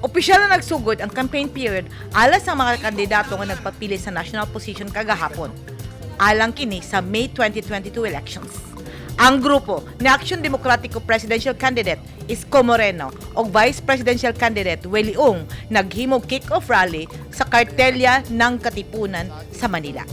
Opisyal na nagsugod ang campaign period alang sa mga kandidato nga nagpapili sa national position kagahapon. Alang kini sa May 2022 elections. Ang grupo ni Aksyon Demokratiko presidential candidate Isko Moreno ug vice presidential candidate Willie Ong naghimog kick-off rally sa Kartelya ng Katipunan sa Manila.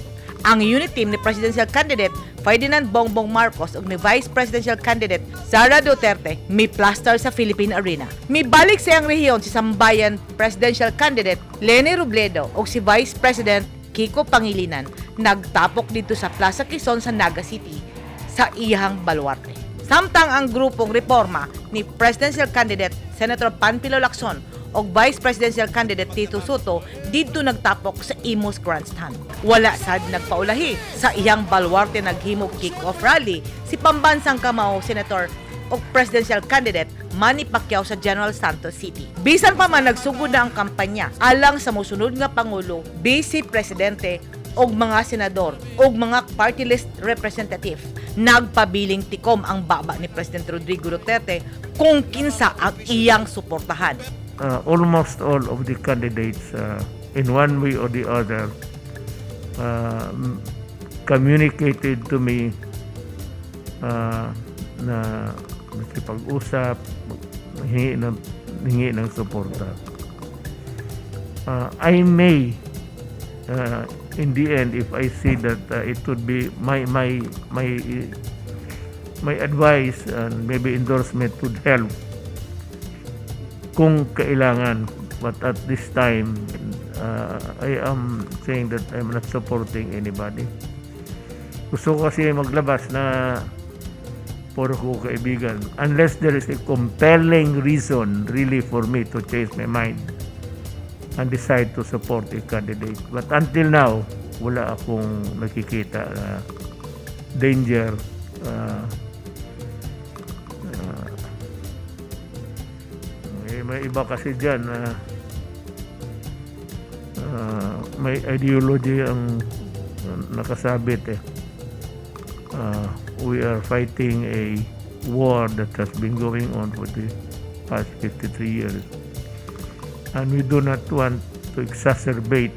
Ang unit team ni presidential candidate Ferdinand Bongbong Marcos ug ni vice presidential candidate Sara Duterte mi-plaster sa Philippine Arena. Mibalik sa iyang rehiyon si Sambayan presidential candidate Leni Robredo ug si Vice President Kiko Pangilinan nagtapok didto sa Plaza Quezon sa Naga City sa iyang baluarte. Samtang ang grupong reforma ni presidential candidate Senator Panfilo Lacson ug Vice Presidential Candidate Tito Sotto didto nagtapok sa Imus Grandstand. Wala sad nagpaulahi sa iyang baluarte naghimog kick-off rally si pambansang kamao Senator ug presidential candidate Manny Pacquiao sa General Santos City. Bisan pa man nagsugod na ang kampanya alang sa mosunod nga pangulo, vice presidente og mga senador og mga party list representative. Nagpabiling tikom ang baba ni President Rodrigo Duterte kung kinsa ang iyang suportahan. Almost all of the candidates, in one way or the other, communicated to me na makipag-usap, hingi ng suporta. I may, in the end, if I see that it would be my advice and maybe endorsement would help kung kailangan. But at this time, I am saying that I'm not supporting anybody. Gusto ko kasi maglabas na puro ko kaibigan unless there is a compelling reason really for me to change my mind and decide to support a candidate. But until now, wala akong nakikita na danger. Eh, may iba kasi dyan na may ideology ang nakasabit eh. We are fighting a war that has been going on for the past 53 years. And we do not want to exacerbate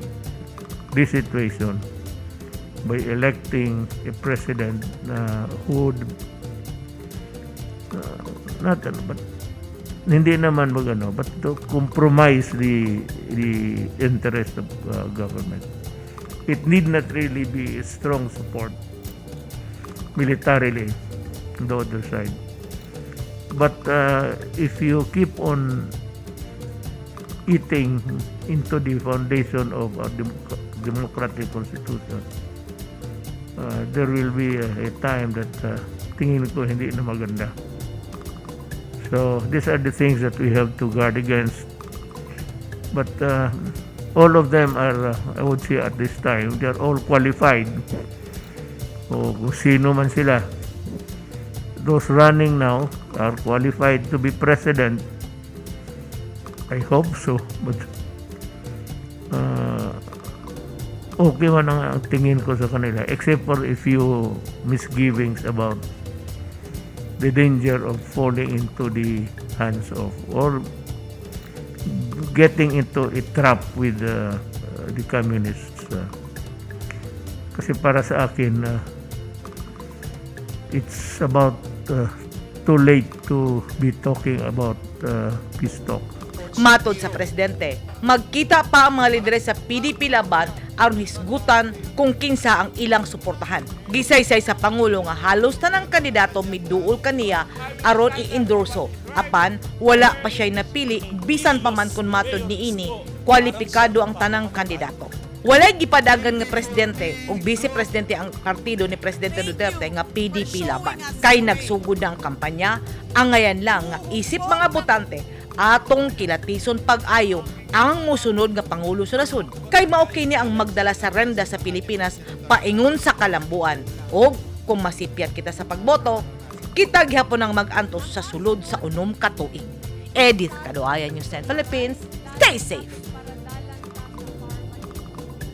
this situation by electing a president na who would not ano, but hindi naman magano, but to compromise the interest of government. It need not really be a strong support militarily on the other side. But if you keep on eating into the foundation of our democratic constitution, there will be a time that tingin ko hindi na maganda. So these are the things that we have to guard against. But all of them are, I would say at this time, they are all qualified. O kung sino man sila. Those running now are qualified to be president. I hope so. But okay man ang tingin ko sa kanila except for a few misgivings about the danger of falling into the hands of or getting into a trap with the communists. Kasi para sa akin, it's about too late to be talking about peace talk. Matod sa presidente, magkita pa ang mga lideres sa PDP Laban aron hisgutan kung kinsa ang ilang suportahan. Gisaysay sa pangulo nga halos tanang kandidato miduol kaniya aron i-endorso. Apan wala pa siya'y napili bisan pa man kung matod niini kwalipikado ang tanang kandidato. Walay gipadagan nga presidente o vice presidente ang partido ni Presidente Duterte nga PDP Laban. Kay nagsugod na ang kampanya, angayan lang nga isip mga botante atong kilatison pag-ayo ang musunod nga pangulo sa nasod. Kay mao kini ang magdala sa renda sa Pilipinas paingon sa kalambuan. O kung masipyat kita sa pagboto, kita gihapon ang mag-antos sa sulod sa 6 ka tuig. Edith Kaduaya, News 10 Philippines. Stay safe.